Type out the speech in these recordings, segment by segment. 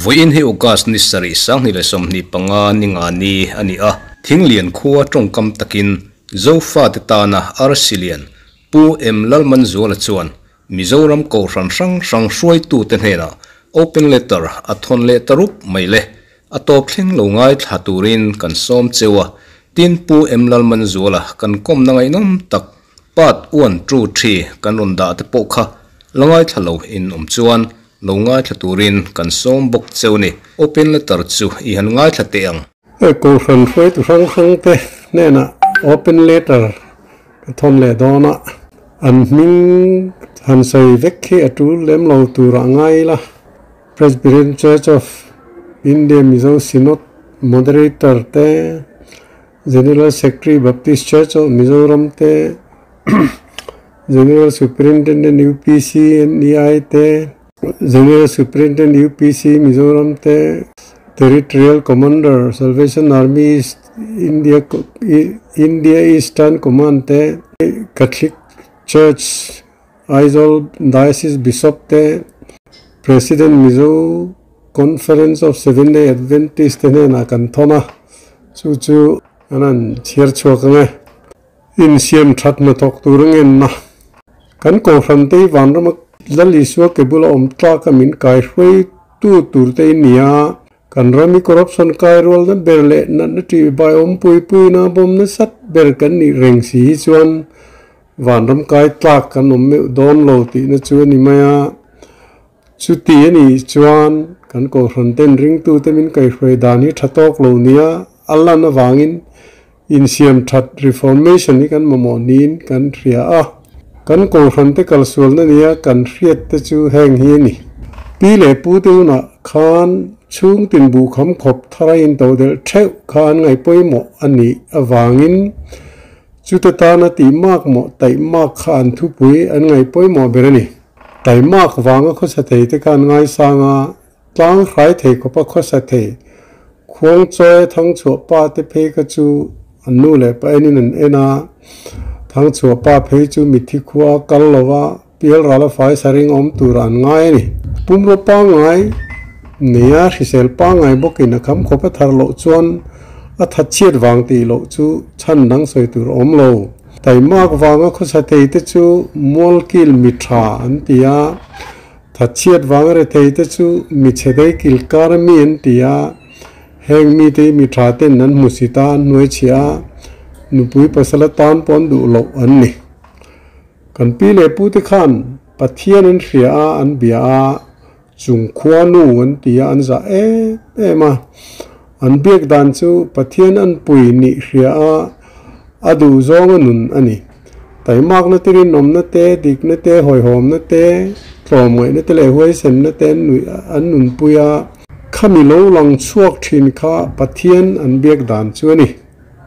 Vawiin hi August ni sarih 2025 ni nga ni a ni a, Thinglian khua tawngkam takin Zofate tana arsi lian Pu M Lalmanzuala chuan Mizoram Kohhran hrang hrang hruaitute hnenah Open Letter a thawn leh ta rup mai le. A tawp thleng lo ngaithla turin kan sawm cheu a, tin Pu M Lalmanzuala kan kawmna ngaihnawm tak Part one, two, three kan rawn dah te pawh kha la ngaithla lo in awm chuan lo ngaithla turin kan sawm bawk cheu ni. Open Letter chu i han ngaithla teh ang. He Kohhran hruaitu hrang hrang te hnenah Open Letter ka thawn leh dawn a, an hming han sawi vek hi a tul lem lo turah ngai ila. Presbyterian Church of India Mizo Synod Moderator te, General Secretary Baptist Church of Mizoram te, General Superintendent UPC NEI te, General Superintendent UPC Mizoram te, Territorial Commander Salvation Army East India India Eastern Command te, Catholic Church Aizawl Diocese Bishop te, President Mizo Conference of Seventh Day Adventist te hnenah kan thawn a, chu chu an han chhiar chhuak ang e. Insiam that hnathawk tur a ngenna. Kan Kohhran te hi vanrama Lal Isua ke bula awm tlaka min kai hruaitu tur te in ni a, kan ram hi corruption kai rualna ber leh natna ṭih bai awm pui puina bawm nasat ber kan nih reng si hi chuan vanram kai tlak kan awm meuh dawn lo tihna chu a ni mai a. Chuti a nih chuan kan Kohhran ten ringtute min kaihhruai dan hi tha tawk lo nia a lan avangin insiam that, reformation, hi kan mamawh niin kan hria a. Kan Kohhran te kalsualna nia kan hriat te chu heng hi a ni. Pi leh pu te hunah khan chhungtin buhkham khawp thar a intodelh theuh kha an ngaihpawimawh a nih avangin Chuta tana tih mak mawh taih mak kha an thupui an ngaih pawimawh ber a ni. Taih mak vanga khawsa thei te khan ngaisang a, tlang hrai thei khawpa khawsa thei, khuang chawi a thangchhuah pa te phei kha chu an nu leh pa enin an en a, thangchhuah pa phei chu mitthi khua a kal lo va, pial ral a fai sa ring awm tur an ngai a ni. Pumraw pangngai neia hrisel pangngai bawkin a kham khawp a thar loh chuan a that chhiat vang tih loh chu chhan dang sawi tur a awm lo. Taimak vanga khawsa thei te chu mualkil mi tha an ti a, that chhiat vanga rethei te chu mi chhe dei kil kar mi an ti a, heng mite hi mi tha ten an hmusit a, an hnuaichhiah a, nupui pasal atan pawh an duh loh an ni. Kan pi leh pu te khan Pathian an hria a, an bia a, chung khua nu an ti a, an zah em em a. An biak dan chu Pathian an pui nih hria a, a duh zawng a nun a ni. Taimakna te rinawmna te, dikna te, hawihhawmna te, tlawmngaihna te leh huaisenna te an nuih an nunpui a. Khami lo lang chhuak thin kha Pathian an biak dan chu a ni.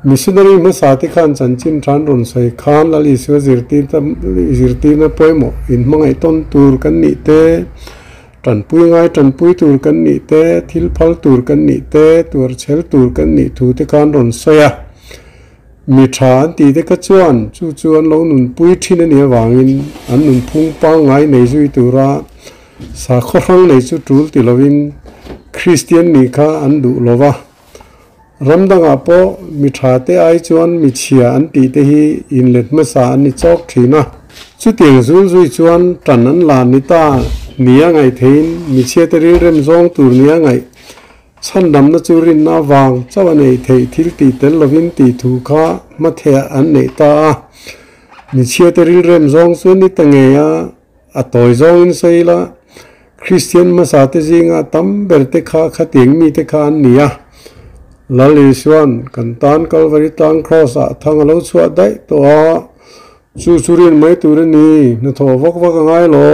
Missionary hmasa te khan chanchin than rawn sawi khan Lal Isua zirtirna pawimawh inhmangaih tawn tur kan nih te, tanpui ngai tanpui tur kan nih te, thil phal tur kan nih te, tuarchhel tur kan nih thu te khan rawn sawi a. Mi tha an tih te kha chuan chu chu an lo nunpui thin a nih avangin an nunphung pangngai nei zui tura sakhaw hrang nei chu tul ti lovin Kristian nih kha an duh lova. Ram dangah pawh mi tha te ai chuan mi chhia an tih te hi inlet hmasa an ni chawk thin a. Chutiang zul zui chuan tan an la ni ta nia ngaih theiin mi chhia te rilrem zawng tur nia ngaih chhandamna chu rinna avang chauh a neih theih thil tih tel lovin tih thu kha hmathehah an neih ta a. Mi chhia te rilrem zawng chu ni ta ngei a. A tawi zawngin sawi ila, Kristian hmasa te zinga tam ber te kha khatiang mite kha an ni a. Lal Isua'n kan tan Kalvari tlang Kraws ah thang a lo chhuah daih tawh a, chu chu rin mai tur a ni, hnathawh vak vak a ngai lo,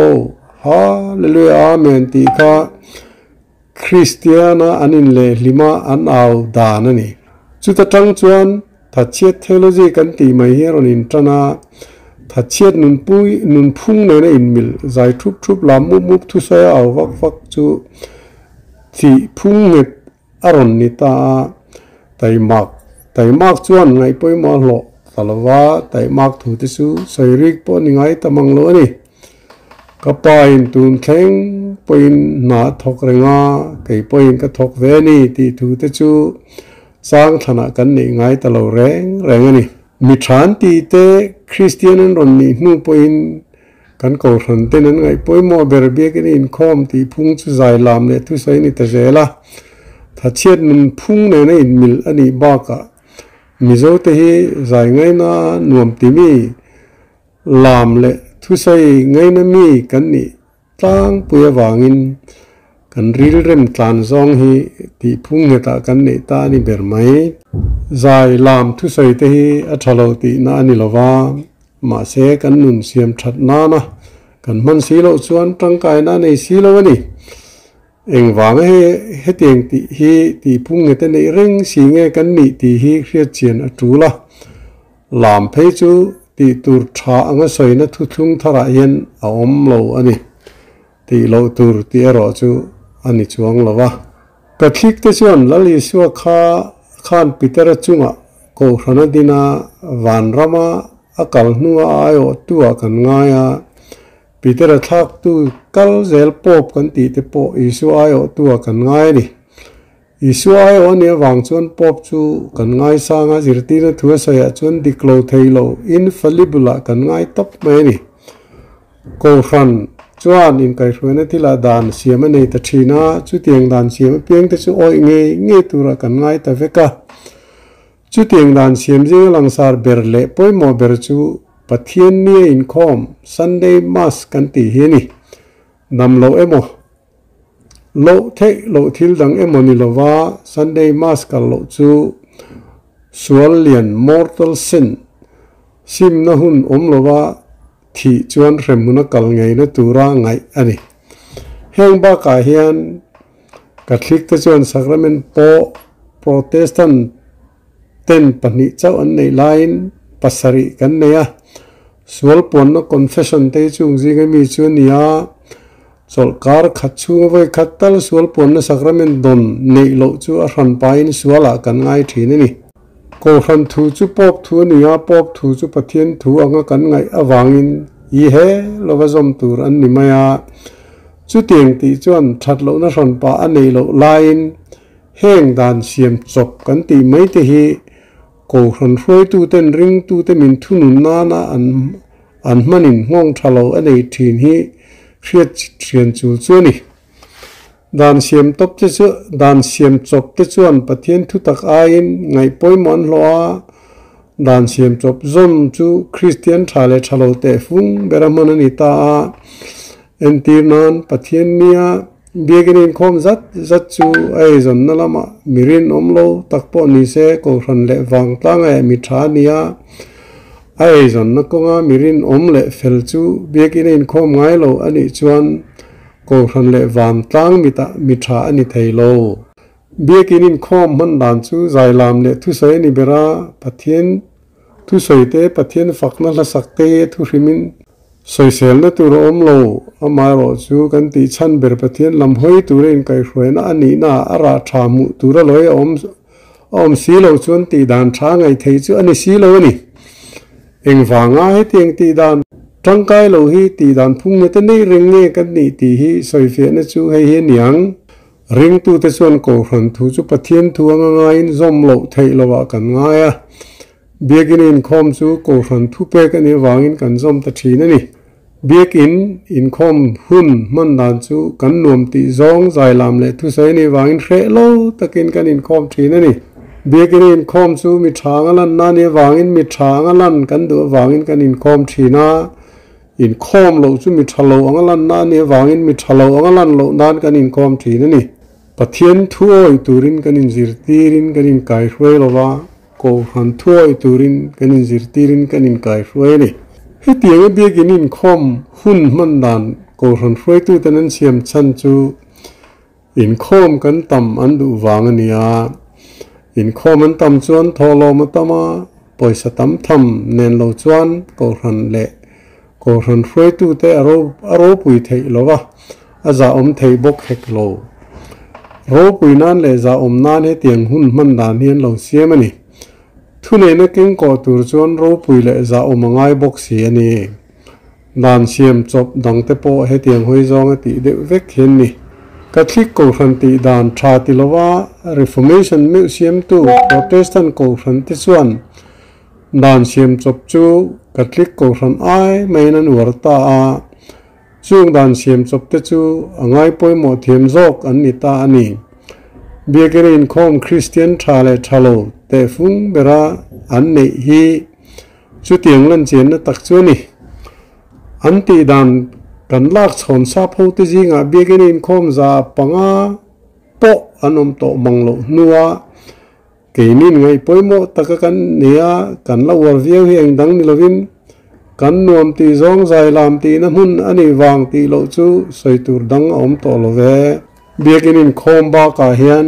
Hallelujah Amen tih kha Kristiana an inlehhlima an au dan a ni. Chuta tang chuan Thatchhiat theology kan tih mai hi a rawn intan a, Thatchhiat nunpui nunphung nena inmil zai thup thup lam mup mup thusawi a au vak vak chu thih phung nghet a rawn ni ta a, taimak taimak chuan ngaih pawimawh a hlawh. ta lo va, taihmak thu te chu sawi rik pawh ni ngai ta mang lo a ni. Ka pa in tun thleng pawhin hna a thawk reng a, kei pawhin ka thawk ve a ni tih thu te chu chang thlanah kan neih ngai ta lo reng reng a ni. Mi tha an tih te Kristian an rawn nih hnu pawhin kan kohhran ten an ngaih pawimawh ber biakin a inkhawm tih phung chu zai lam leh thusawi a ni ta zel a. Thachhiat nun phung nena inmilh a nih bakah Mizo te hi zai ngaina nuam ti mi lam leh thusawi ngaina mi kan nih Tlangpui avangin kan rilrem tlan zawng hi tih phung nghetah kan neih ta a ni ber mai. Zai lam thusawi te hi a tha lo tihna a ni lo va, mahse kan nun siam that nana kan hman si loh chuan tangkaina a nei si lo a ni. Engvanga he hetiang tih hi tih phung ngheta neih reng si nge kan nih tih hi hriatchian a tul a. Lam phei chu tih tur tha anga sawina thuthlung tharah hian a awm lo a ni. Tih loh tur tih erawh chu a ni chuang lo va. Catholic te chuan Lal Isua kha khan Petera chungah Kohhrana dina vanrama a kal hnua a aiawhtu-ah kan ngai a, Petera thlaktu kal zel Pope kan tih te pawh Isua aiawhtu-ah kan ngai a ni. Isua aiawh a nih avang chuan Pope chu kan ngaisang a, zirtirna thu a sawiah chuan dik lo thei lo, infallible, ah kan ngai tawp mai a ni. Kohhran chuan inkaihhruaina thilah dan siam a nei ta thin a, chutiang dan siam apiang te chu awih ngei ngei turah kan ngai ta vek a. Chutiang dan siam zinga langsar ber leh pawimawh ber chu Pathian nia inkhawm, Sunday Mass, kan tih hi a ni. Dam loh emaw? Loh theih loh thil dang emaw ni lova Sunday Mass kal loh chu sual lian, mortal sin, simna hun awm lova thih chuan hremhmun a kal ngeina tura ngaih a ni. Heng bakah hian Catholic te chuan sacrament pawh Protestant ten pahnih chauh an neih laiin pasarih kan nei a, sual puanna confession te hi chung zinga mi chu a ni a, chawlhkar khat chhunga vawi khat tal sual puanna sacrament dawn neih loh chu a hran pahin sualah kan ngai thin a ni. Kohhran thu chu Pope thu a ni a, Pope thu chu Pathian thu anga kan ngaih avangin i he lova zawm tur an ni mai a, chutiang tih chuan that lohna hran pah a neih loh laiin Heng dan siam chawp kan tih mai te hi Kohhran hruaituten ringtute min thunun nana an an hmanin nghawng tha lo a nei thin hi hriat thian chul chu a ni. Dan siam tawp te chu dan siam chawp te chuan Pathian thutak aiin ngaih pawimawh an hlawh a, dan siam chawp zawm chu Kristian tha leh tha lo teh fung bera hman a ni ta a. Entir nan Pathian nia Biakin inkhawm zat zat chu a eizawnna lamah mi rinawm lo tak pawh ni se Kohhran leh Vangtlang eh mi tha a ni a, a eizawnna kawnga mi rinawm leh fel chu Biakin a inkhawm ngai lo a nih chuan Kohhran leh Vantlang mitah mi tha a ni thei lo. Biakin inkhawm hman dan chu zailam leh thusawi a ni ber a, Pathian thusawi te, Pathian fakna hlasak te thuhrimin Sawiselna tur a awm lo, amaherawh chu kan tih chhan ber Pathian lam hawi tura inkaihhruaina a nihna ah a rah tha hmuh tura lawi a awm a awm si lo chuan tih dan tha ngaih theih chu a ni si lo a ni. Engvanga hetiang tih dan tangkai lo hi tih dan phung nge te nei reng nge kan nih tih hi sawifiahna chu hei hi a ni ang. Ringtute chuan Kohhran thu chu Pathian thu anga ngaiin zawm loh theih lovah kan ngai a. Biakin inkhawm chu Kohhran thupek a nih avangin kan zawm ta thin a ni. Biakin inkhawm hun hman dan chu kan nuam tih zawng zailam leh thusawi a nih avangin hreh lo takin kan inkhawm thin a ni. Biakin inkhawm chu mi tha anga lanna a nih avangin mi tha anga lan kan duh avangin kan inkhawm thin a. Inkhawm loh chu mi tha lo anga lanna a nih avangin mi tha lo anga lan loh nan kan inkhawm thin a ni. Pathian thuawi turin kan inzirtirin kan inkaihruai lo va. Kohhran thuawi turin kan inzirtirin kan inkaihruai a ni. Hetianga biakin inkhawm hun hman dan Kohhran hruaituten an siam chhan chu inkhawm kan tam an duh vang a ni a. Inkhawm an tam chuan thawhlawm a tam a, pawisa tam tham nen lo chuan Kohhran leh Kohhran hruaitute a ropui theih lo va, a zahawm thei bawk hek lo. Ropui nan leh zahawm nan hetiang hun hman dan hi an lo siam a ni. Thuneihna kengkawh tur chuan ropui leh zahawm a ngai bawk si a ni. Dan siam chawp dangte pawh hetiang hawi zawnga tih deuh vek hian ni. Catholic Kohhran tih dan tha ti lova Reformation meuh siamtu Protestant Kohhran te chuan dan siam chawp chu Catholic Kohhran ai maiin an uar ta a, chung dan siam chawp te chu a ngai pawimawh thiam zawk an ni ta a ni. Biakina inkhawm Kristian tha leh tha lo tehfung bera an neih hi Chutiang lanchianna tak chu a ni. An tih dan kan lak chhawn sap hote zingah biakin inkhawm 500 pawh an awm tawh mang loh hnua keinin ngaih pawimawh taka kan nei a, kan la uar viau hi eng dang ni lovin kan nuam tih zawng zai lam tihna hmun a nih vang tih loh chu sawi tur dang a awm tawh lo ve. Biakin inkhawm bakah hian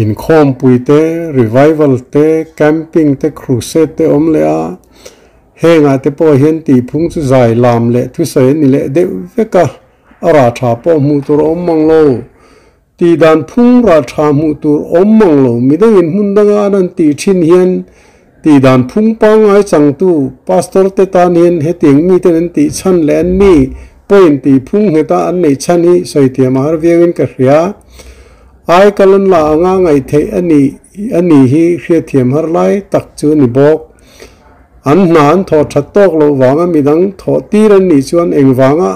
inkhawmpui te, revival te, camping te, crusade te awm leh a, hengah te pawh hian tihphung chu zai lam leh thusawi a ni leh deuh vek a, a rah tha pawh hmuh tur a awm mang lo. Tih dan phung rah tha hmuh tur awm mang lo, midangin hmun danga an han tih thin hian tih dan phung pangngai changtu pastor te tan hian hetiang miten an tih chhan leh an ni pawhin tih phung ngheta an neih chhan hi sawi thiam a har viauin ka hria. Ai kal an la anga ngaih theih a nih a ni hi hriatthiam har lai tak chu a ni bawk. An hna an thawh that tawk loh vanga midang thawh tir an nih chuan engvanga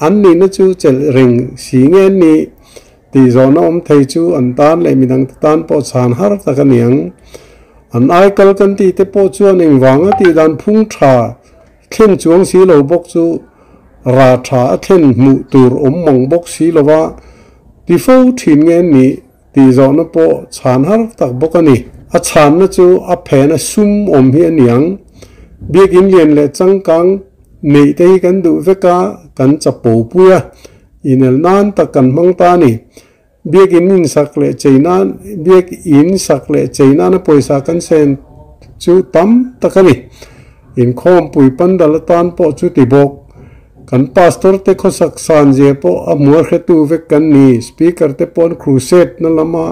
an nihna chu chelh reng si nge an nih? Tih zawhna awm thei chu an tan leh midangte tan pawh chhan har tak a ni ang. An aikal kan tih te pawh chuan engvanga tih dan phung tha thlen chuang si lo bawk chu ra tha a thlen hmuh tur awm mang bawk si lo va, ti fo thin nge an nih tih zawhna pawh chhan har tak bawk a ni. A chhanna chu a phena sum awm hi a ni ang. Biakin lian leh changkang neih te hi kan duh vek a, kan chapo pui a. Inel nan tak kan hmang ta a ni. Biakinn in sak leh chei nan, biakin sak leh chei nana pawisa kan sen chu tam tak a ni. Inkhawmpui pandal atan pawh chu ti bawk. Kan pastor te khawsak san zia pawh a hmuar hretu vek kan ni. Speaker te pawh an crusade na lama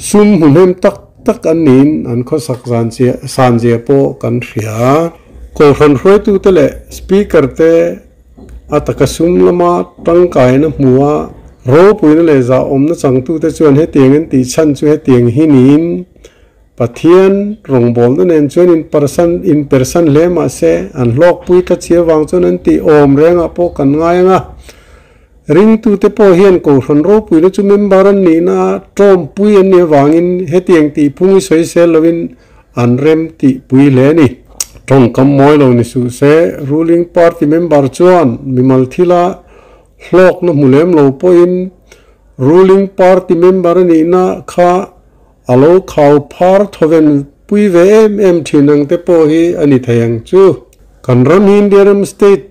sum hmu hnem tak tak an niin an khawsak zan zia san zia pawh kan hria. Kohhran hruaitute leh speaker te A taka sum lama tangkaina hmu a, ropuina leh zahawmna changtute chuan hetiang an tih chhan chu hetiang hi niin Pathian rawngbawlna nen chuan inpersan inpersan hle mah se an hlawkpui tla chhia vang chuan an tih awm rengah pawh kan ngai ang a. Ringtute pawh hian Kohhran ropuina chu member an nihna a tawmpui an nih avangin hetiang tih phung hi sawisel loin An rem tih pui hle a ni. Tawngkam mawi lo ni suh se, ruling party member chuan mimal thila hlawkna hmu lem lo pawhin ruling party member a nihna kha a lo khau phar thawven pui ve em em thin ang te pawh hi a ni thei ang chu. Kan ram hi India ram state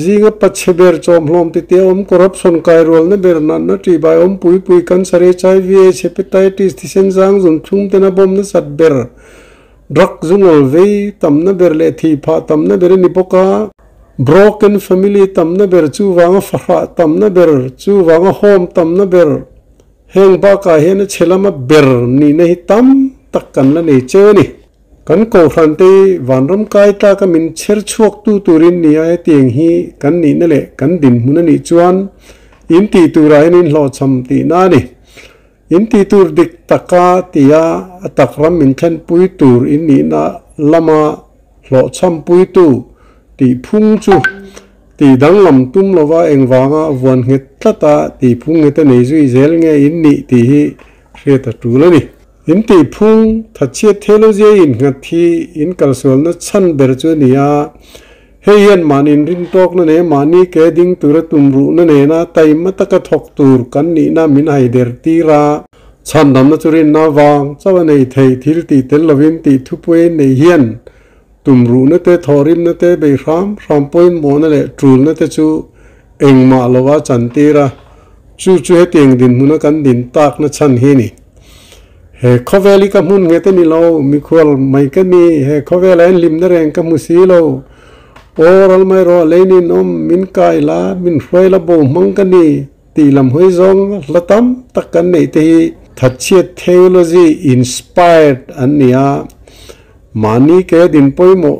Zinga pachhe ber chawmhlawm titi a awm, corruption kairualna ber natna ṭihbai awm pui pui, cancer, HIV, aids, hepatitis, thisen zang zun thlum ten a bawm nasat ber, drug zungawl vei tamna ber leh thih phah tamna ber a ni bawk a. Broken family tamna ber, chuvanga fahrah tamna ber, chuvanga home tamna ber, heng bakah hian a chhe lama ber nihna hi tam tak kan la nei cheu a ni. Kan Kohhran te hi vanram kai tlaka min chher chhuak tu turin nia hetiang hi kan nihna leh kan dinhmun a nih chuan in tih turah hian in hlawhchham tihna a ni. In tih tur dik taka tia a tak ram min thlenpui tur in nihna lama hlawhchhampui tu tih phung chu tih danglam tum lova engvanga vuan nghet tlata tih phung nghet a nei zui zel nge in nih tih hi hriat a tul a ni. In tih phung, thatchhiat theology a innghat hi in kalsualna chhan ber chu a ni a. Hei hian mahni inrintawkna neh mahni ke ding tura tumruhna nena taima taka thawk tur kan nihna min haider tir a. Chhandamna chu rinna vang chauh a nei thei thil tih tel lovin tih thupui neih hian tumruhna te, thawhrimna te, bei hram hram pawimawhna leh tulna te chu engmah lova chantir a. Chu chu hetiang dinhmuna kan din takna chhan hi a ni. He khawvel hi ka hmun nghet a ni lo, mikhual mai ka ni, he khawvelah hian hlimna reng ka hmu si lo. Aw ral mai rawh, leinin awm, min kai la, min hruai la bo hmang ka ni tih lam hawi zawng hla tam tak kan neih te hi thatchhiat theology inspired an ni a. Mahni ke din pawimawh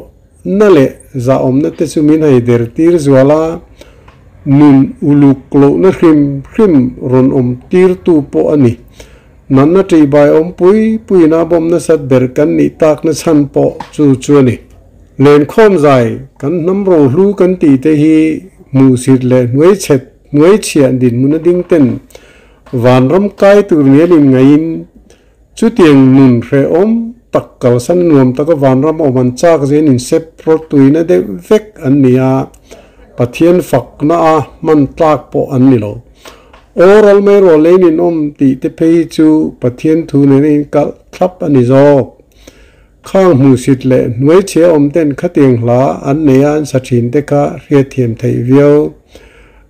na leh zahawmna te chu min hai der tir zual a, nun uluk lohna hrim hrim rawn awm tirtu pawh a ni. Natna ṭihbai awm pui puiin a bawm nasat ber kan nih takna chhan pawh chu chu a ni. Lenkhawm zai kan hnam rohlu kan tih te hi hmuhsit leh hnuaichhet hnuaichhiah dinhmun a ding ten vanram kai tur nial in ngaihin Chutiang nun hrehawm tak kalsan nuam taka vanram awm an chak zen in sep rawtuina deuh vek an ni a, Pathian fakna a hman tlak pawh an ni lo. Oral mai rawh lei ninawm tih te phei hi chu Pathian thu nena inkalh thlap a ni zawk. Khang hmuhsit leh hnuaichhia awm ten khatiang hla an nei a an sa thin te kha hriatthiam theih viau.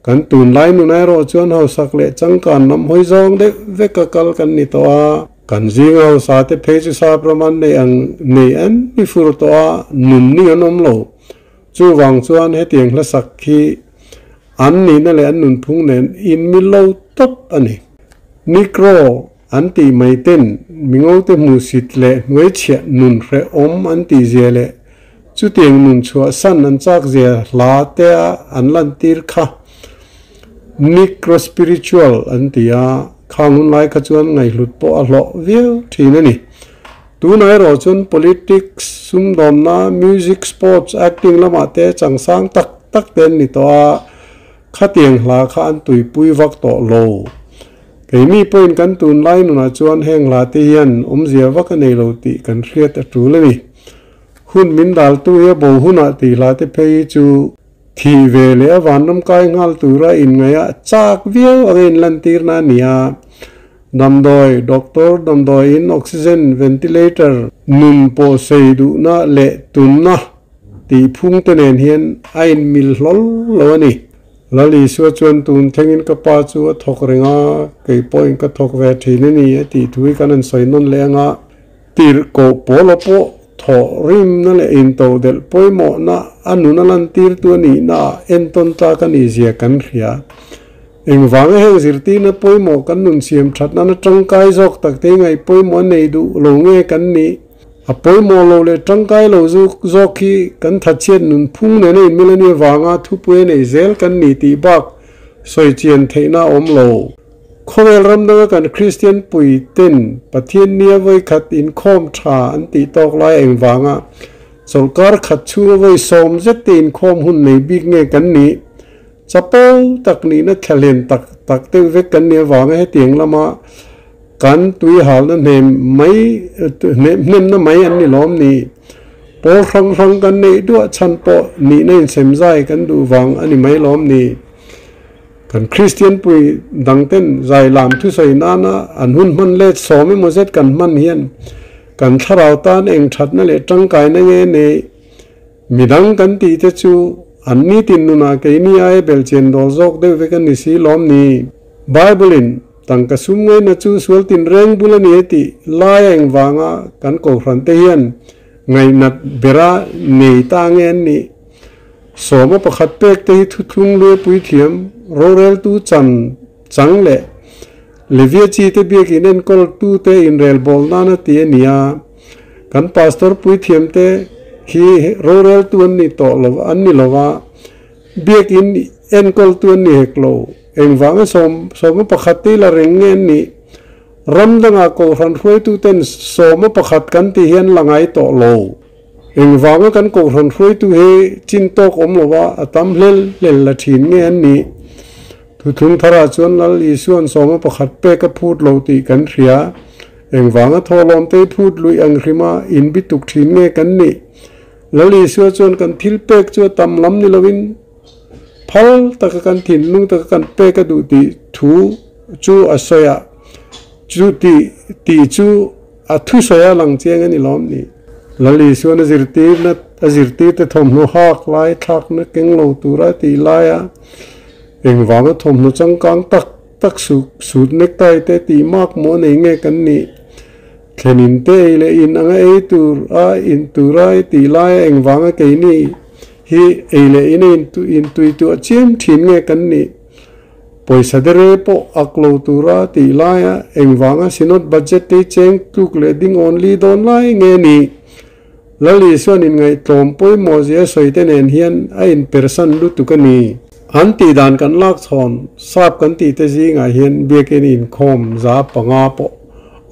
Kan tunlai nun erawh chuan hausak leh changkan lam hawi zawng deuh vek a kal kan ni tawh a. Kan zing hausa te phei chu sap ram an neih ang nei an ni fur tawh a, nun ning an awm lo. Chuvang chuan hetiang hlasak hi an nihna leh an nunphung nen inmil lo tawp a ni. Nikro an tih mai ten mingote hmuhsit leh hnuaichhiah nun hrehawm an tihzia leh chutiang nun chhuahsan an chakzia hla te a an lantir kha Nikro spiritual an ti a, khang hun lai kha chuan ngaihhlut pawh a hlawh viau thin a ni. Tunah erawh chuan politics, sumdawnna, music, sports, acting lamah te changsang tak tak te an ni tawh a, khatiang hla kha an tuipui vak tawh lo. Keimi pawhin kan tunlai nunah chuan heng hla te hian awmzia vak a nei lo tih kan hriat a tul a ni. Hun min daltu hi a bo hunah tih hla te phei hi chu thih ve leh a vanram kai nghal tura inngaih a chak viau anga inlantirna a ni a. Damdawi, doctor, damdawiin oxygen, ventilator, nun pawh sei duhna leh tumna tih phung te nen hian a inmil hlawl lo a ni. Lal Isua chuan tun thlengin ka pa chu a thawk reng a, kei pawhin ka thawk ve thin a ni a tih thu hi kan han sawi nawn leh ang a, tirhkoh pawla pawh thawh rimna leh intodelh pawimawhna a nun a lantirtu a nihna ah entawn tlak a nihzia kan hria. Engvanga heng zirtirna pawimawh kan nun siam that nana tangkai zawk tak te ngaih pawimawh a nei duh lo nge kan nih? A pawimawh lo leh tangkai lo zawk hi kan thatchhiat nun phung nena inmil a nih avanga thupui a neih zel kan ni tih bak sawi chian theihna a awm lo. Khawvel ram danga kan Kristian pui ten Pathian nia vawikhat inkhawm tha an tih tawk lai engvanga chawlhkar khat chhunga vawi 90 te inkhawm hun nei bik nge kan nih? Chapo tak nihna thlahlen tak tak deuh vek kan nih avanga hetiang lama kan tui halna hnem mai hnemna mai an ni lawm ni. Pawl hrang hrang kan neih duah chhan pawh nihna insem zai kan duh vang a ni mai lawm ni. Kan Kristian pui dangten zai lam thusawi nana an hun hman let sawm emaw zet kan hman hian kan thlarau tan eng thatna leh tangkaina nge nei Midang kan tih te chu an nitin nunah keini aia belchian dawl zawk deuh vek a ni si lawm ni? Bible-in, Tangka sum ngaihna chu sual tinreng bul a ni e tih laia engvanga kan kohhran te hian ngaihnat bera nei ta nge an nih? Sawma pakhat pek te hi thuthlung luaipui thiam, roreltu chan chang leh Levia chi te biakin enkawltu te inrelbawl nana ti a ni a. Kan pastor puithiam te khi roreltu an ni tawh lo an ni lo va, biakin enkawltu an ni hek lo. Engvanga sawma pakhat te ila reng nge an nih? Ram dangah kohhran hruaitu ten sawma pakhat kan tih hian la ngai tawh lo. Engvanga kan kohhran hruaitu hi chin tawk awm lo va, a tam hlel hlel la thin nge an nih? Thuthlung tharah chuan Lal Isua'n sawma pakhat pek a phut lo tih kan hria. Engvanga thawhlawmtei phut luih ang hrima inbi tuk thin nge kan nih? Lal Isua chuan kan thil pek chu a tam lam ni loin phal taka kan thinlung taka kan pek a duh tih thu chu a sawi a, chu tih tih chu a thusawi a lang chiang a ni lawm ni. Lal Isua'n a zirtirna a zirtirte thawmhnaw hak lai thlakna keng lo tura tih laia engvanga thawmhnaw changkang tak tak sut necktie te tih mak maw nei nge kan nih? Thlenin te ei leh in anga ei tur a in tura i tih laia engvanga keini hi ei leh in a in tui tuah chiam thin nge kan nih? Pawisa dere pawh ak lo tura tih laia engvanga Synod budget te cheng tluk leh ding awn li dawn lai nge nih? Lal Isuan inngaihtlawm pawimawh zia sawi te nen hian a inpersan lutuk a ni. An tih dan kan lak chhawn sap kan tih te zingah hian biakin inkhawm 500 pawh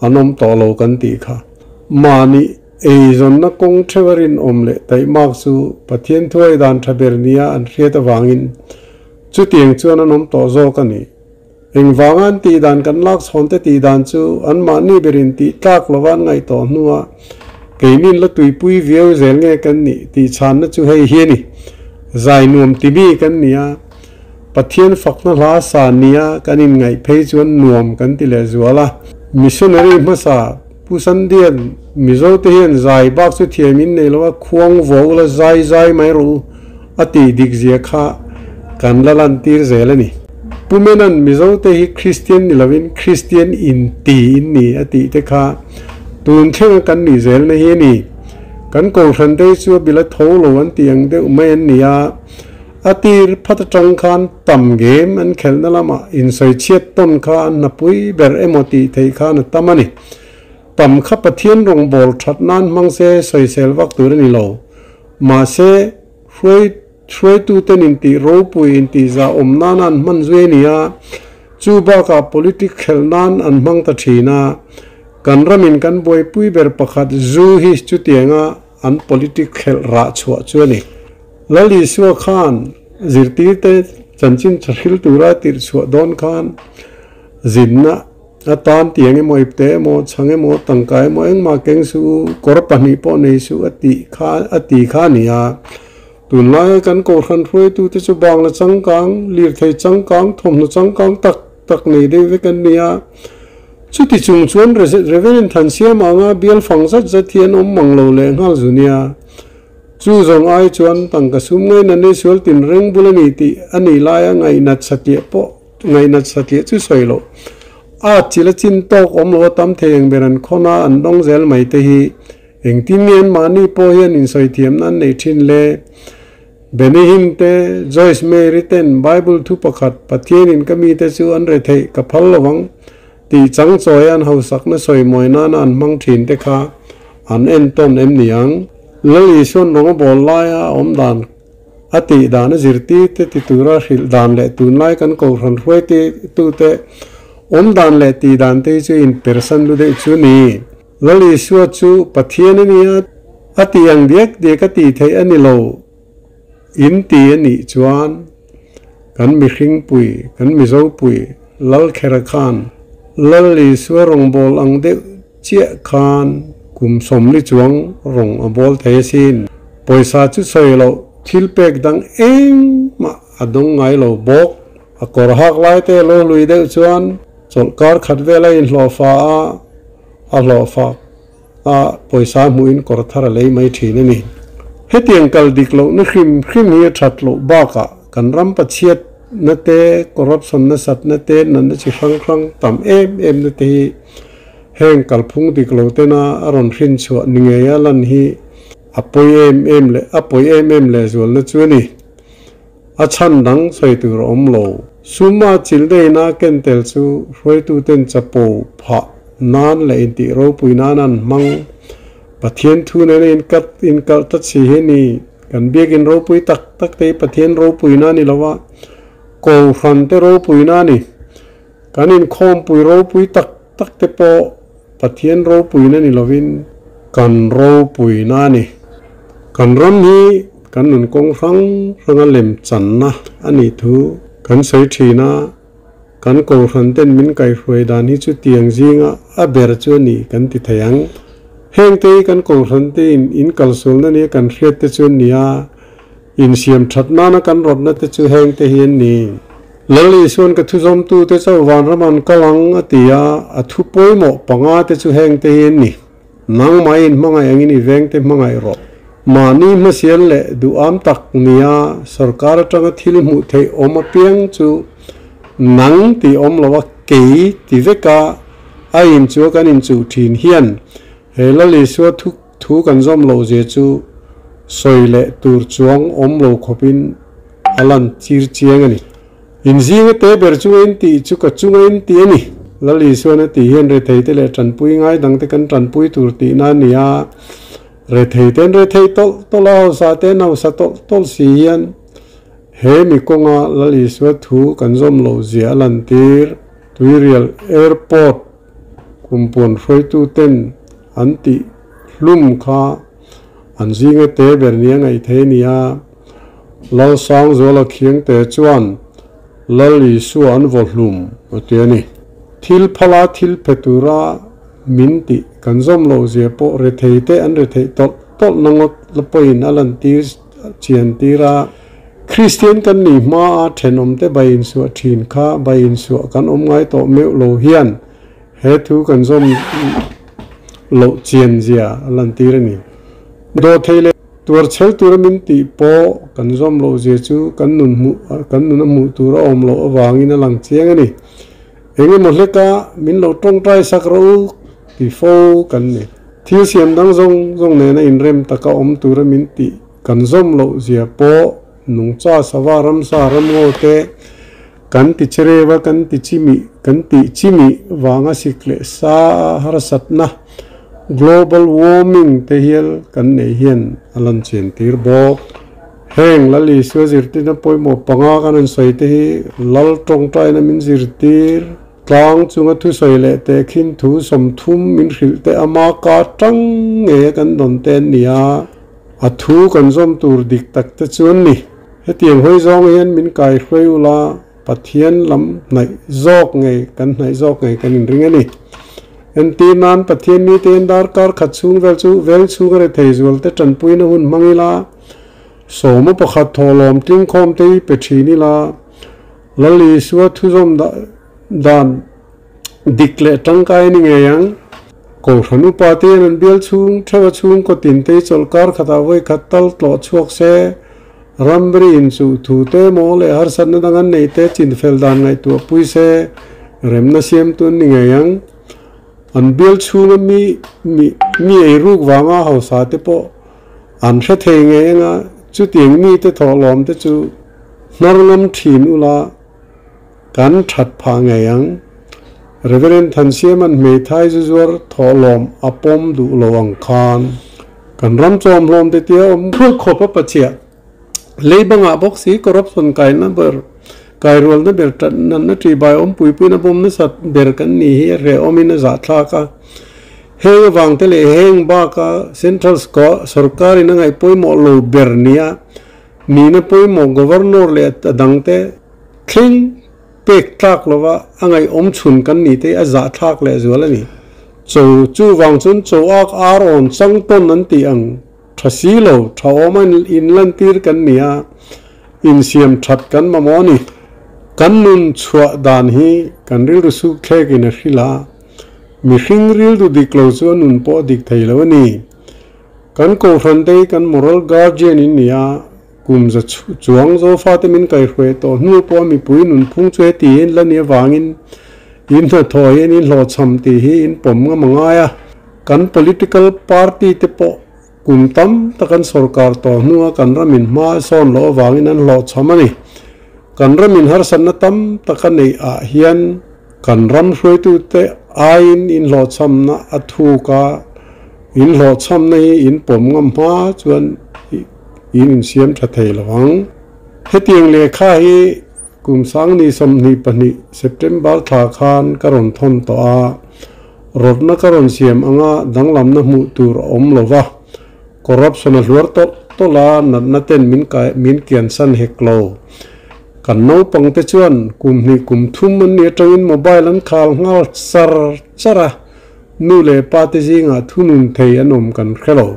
an awm tawh lo kan tih kha. Mahni eizawnna kawng theuh a rinawm leh taihmak chu Pathian thuai dan tha ber nia an hriat avangin chutiang chuan an awm tawh zawk a ni. Engvanga an tih dan kan lak chhawn te tih dan chu anmahni berin tih tlak lova an ngaih tawh hnua keinin la tuipui viau zel nge kan nih tih chhanna chu hei hi a ni. Zai nuam ti mi kan ni a, Pathian fakna hla sa nia kan inngaih phei chuan nuam kan ti leh zual a. Missionary hmasa Pu Sandian, Mizo te hian zai bak chu thiam in nei lo a, khuang vo ula zai zai mai rawh u a tih dik zia kha kan la lantir zel a ni. Pu Menan Mizo te hi Kristian ni lovin Kristian in ti in ni a tih te kha tun thlenga kan nih zel na hi a ni. Kan Kohhran te hi chu a bila tho lo an tih ang deuh mai an ni a, A tir phat atang khan tam game an khelhna lamah insawichhiat tawn kha an hnapui ber emaw tih theih khan a tam a ni. Tam kha Pathian rawngbâwl that nan hmang se sawisel vak tur a ni lo. Mahse, hruai hruaituten intih ropui intih zah awm nana an hman zui a ni a, chu bakah politic khelh nan an hmang ta thin a. Kan ramin kan buaipui ber pakhat zu hi chutianga an politic khelh rah chhuah chu a ni. Lal Isua khan zirtirte chanchin tha hril tura tirh chhuah dawn khan zinna atan tiang emaw, ipte emaw, chhang emaw, tangka emaw engmah keng suh u, kawr pahnih pawh nei suh a tih kha a ti kha a ni a. Tunlaia kan Kohhran hruaitute chu bangla changkang, lirthei changkang, thawmhnaw changkang tak tak nei deuh vek an ni a. Chuti chung chuan Reverend Thansiama anga bial fang zat zat hi an awm mang lo leh nghal zu nia. Chu zawng ai chuan tangka sum ngaina nei sual tin reng bul a ni tih a nih laia ngaihnat satliah pawh ngaihnat satliah chu sawi loh. A chil a chin tawk awm lo a tam thei eng ber an khawn a, an dawng zel mai te hi engtin nge an mahni pawh hian insawi thiamna an nei thin le? Benny Hinn te, Joyce Meyer-i ten Bible thu pakhat Pathianin ka mite chu an retheih ka phal lo ang tih chang chawi an hausakna sawi mawi nana an hmang thin te kha an entawn em ni ang? Lal Isuan rawng a bawl laia a awm dan a tih dan a zirtir te ti tura hrilh dan leh tunlai kan Kohhran hruai tute awm dan leh tih dan te hi chu inpersan lu deuh chu ni. Lal Isua chu Pathian a nia, a tih ang diak diak a tih theih a ni lo in ti a nih chuan kan mihring pui, kan Mizo pui Lal Khera khan Lal Isua rawngbâwl ang deuh chiah khan kum 40 chuang rawng a bâwl thei asin. Pawisa chu sawi loh thil pek dang engmah a dawng ngai lo bawk. A kawr hak lai te lo hlui deuh chuan chawlhkar khat vel a inhlawhfa a, a hlawhfa a pawisa hmuhin kawr thar a lei mai thin a ni. Hetiang kal dik lohna hrim hrim hi a that loh bakah kan ram pachhiatna te, corruption nasatna te, natna chi hrang hrang tam em em na te hi heng kalphung dik lo tena a rawn hrin chhuah ni ngei a lan hi a pawi em em leh a pawi em em lehzualna chu a ni. A chhan dang sawi tur a awm lo. Suma chil deina ken tel chu hruaituten chapo phah nan leh intih ropui nan an hmang. Pathian thu nena inkat inkalh tlat si hi ni. Kan biakin ropui tak tak te hi Pathian ropuina a ni lo a, Kohhran te ropuina a ni. Kan inkhawmpui ropui tak tak te pawh Pathian ropuina ni lovin kan ropuina a ni. Kan ram hi kan nun kawng hrang hranga lem channa a nih thu kan sawi thin a, kan Kohhran ten min kaihhruai dan hi chutiang zinga a ber chu a ni kan ti thei ang. Heng te hi kan Kohhran te in in kalsualna nia kan hriat te chu an ni a, Insiam that nana kan rawtna te chu heng te hi an ni. Lal Isuan ka thuzawmtute chauh vanram an kal ang a ti a, a thu pawimawh panga te chu heng te hi an ni. Nangmah in hmangaih angin i veng te hmangaih rawh. Mahni hmasial leh duham tak nia sorkar atanga thil hmuh theih awm apiang chu nang tih awm lo a kei ti veka a inchua kan inchuh thin hian he Lal Isua thu Thu kan zawm loh zia chu sawi leh tur chuang awm lo khawpin a lan chir chiang a ni. Inzinga te ber chunga in tih chu ka chunga in tih a ni. Lal Isuan a tih hian retheite leh tanpui ngai dangte kan tanpui tur tihna a ni a. Rethei te an rethei tawlh tawlh a, hausa te an hausa tawlh tawlh si hian he mi kawnga Lal Isua thu kan zawm loh zia a lantir. Tuirial Airport kumpuan hruaitu ten an tih hlum kha an zinga te ber nia ngaih thei a ni a. Lalsangzuala Khiangte chuan Lal Isua an vaw hlum a ti a ni. Thil phala thil phe tura min tih kan zawm loh zia pawh rethei te an retheih tawlh tawlh na ngawt la pawhin a lantir chian tir a. Kristian kan nih hmaa thenawmte bai insuah thin kha bai insuah kan awm ngai tawh meuh lo hian he thu kan zawm loh chian zia a lantir a ni. Dawhthei leh tuar chhel tura min tih pawh kan zawm loh zia chu kan nun hmuh kan nun a hmuh tur a awm loh avangin a lang chiang a ni. Eng emaw hleka min lo tawngtai sak rawh u ti fo kan ni. Thil siam dang zawng zawng nena inrem taka awm tura min tih kan zawm loh zia pawh nungcha sava ramsa ramngaw te kan ti chereu a kan ti chimih kan tih chimih vanga sik leh sa a harsatna global warming te hial kan neih hian a lan chian tir bawk. Heng Lal Isua zirtirna pawimawh panga kan rawn sawi te hi Lal tawngtaina min zirtir, tlang chunga thusawi leh tehkhin thu 30 min hrilh te ama ka tang ngeia kan dawn te an ni a, a thu kan zawm tur dik tak te chu an ni. Hetiang hawi zawng hian min kaihruai ula Pathian lam hnaih zawk ngei kan hnaih zawk ngei kan inring a ni. Entir nan Pathian mite hian darkar khat chhung vel chu veng chhunga rethei zual te tanpuina hun hmang ila, 11 thawhlawm tlingkhawm te hi pe thin ila, Lal Isua thuzawm dan dik leh tangkai a ni ngei ang. Kohhran upa te hian an bial chhung theuh a chhungkaw tin te hi chawlhkar khatah vawi khat tal tlawh chhuak se, Ramri inchuh thu te emaw leh harsatna dang an neih te chinfel dan ngaihtuah pui se remna siamtu an ni ngei ang. An bial chhunga mi mi mi eiruk vanga hausa te pawh an hre thei ngei ang a, chutiang mite thawhlawm te chu hnar ngam thin ula kan that phah ngei ang. Reverend Thansiama'n hmeithai zu zuar thawhlawm a pawm duh lo ang khan kan ram chawmhlawm te tia awm khawp a pachiah lei bangah bawk si corruption kaina ber kairualna ber natna ṭihbai awmpui puiin a bawm nasat ber kan ni hi a hrehawmin a zahthlak a. Heng avang te leh heng baka Central sawrkarin a ngaih pawimawh lo ber nia nihna pawimawh Governor leh a dangte thleng Pek tlak lova a ngaihawm chhun kan nih te hi a zahthlak leh zual a ni. Cho chuvang chuan cho ak ar awn chang tawn an tih ang tha si lo, tha awm a inlantir kan ni a, insiam that kan mamawh a ni. Kan nun chhuah dan hi kan rilru suk thlek in a hrilh a, mihring rilru dik lo chu a nun pawh a dik thei lo a ni. Kan kohhran te hi kan moral guardian in ni a, Kum za chuang Zofate min kaihruai tawh hnu pawh a mipui nunphung chu heti hian la ni avangin in hnathawh hian in hlawhchham tih hi in pawm ngam a ngai a. Kan political party te pawh kum tam tak an sorkar tawh hnua kan ramin hma a sawn loh avangin an hlawhchham a ni. Kan ramin harsatna tam tak a neih ah hian kan ram hruaitute aiin in hlawhchhamna a thuk a, in hlawhchhamna hi in pawm ngam hma chuan In insiam tha thei lo ang. Hetiang lehkha hi kum sangni 22 September thla khan ka rawn thawn tawh a, rawtna ka rawn siam anga danglamna hmuh tur a awm lo va, corruption a hluar tawlh tawlh a, natna ten min kai min kiansan hek lo. Kan naupang te chuan kum hnih kum thum an nih atangin mobile an khal nghal char char a, nu leh pa te zingah thunun thei an awm kan hre lo.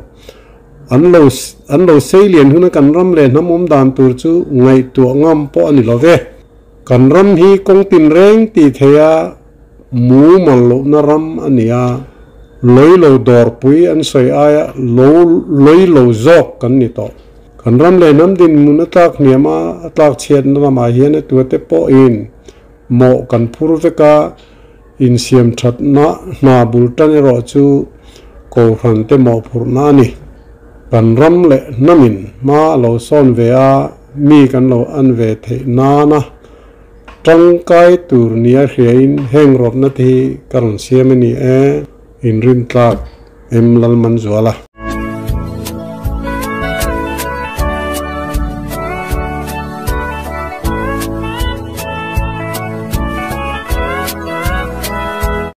An lo an lo sei lian huna kan ram leh hnam awm dan tur chu ngaihtuah ngam pawh a ni lo ve. Kan ram hi kawng tinreng tih theia mumal lohna ram a ni a, loi lo dawrpui an sawi aia lo loi lo zawk kan ni tawh. Kan ram leh hnam dinhmun a tlak hniam a, a tlak chhiatna lamah hian a tuate pawhin mawh kan phur vek a, Insiam thatna hna bul tan erawh chu Kohhran te mawhphurhna a ni. Kan ram leh hnamin hma a lo sawn ve a, mi kan lo an ve theih nana tangkai tur nia hriain heng rawtna te hi ka rawn siam a ni e. Inrintlak M. Lalmanzuala.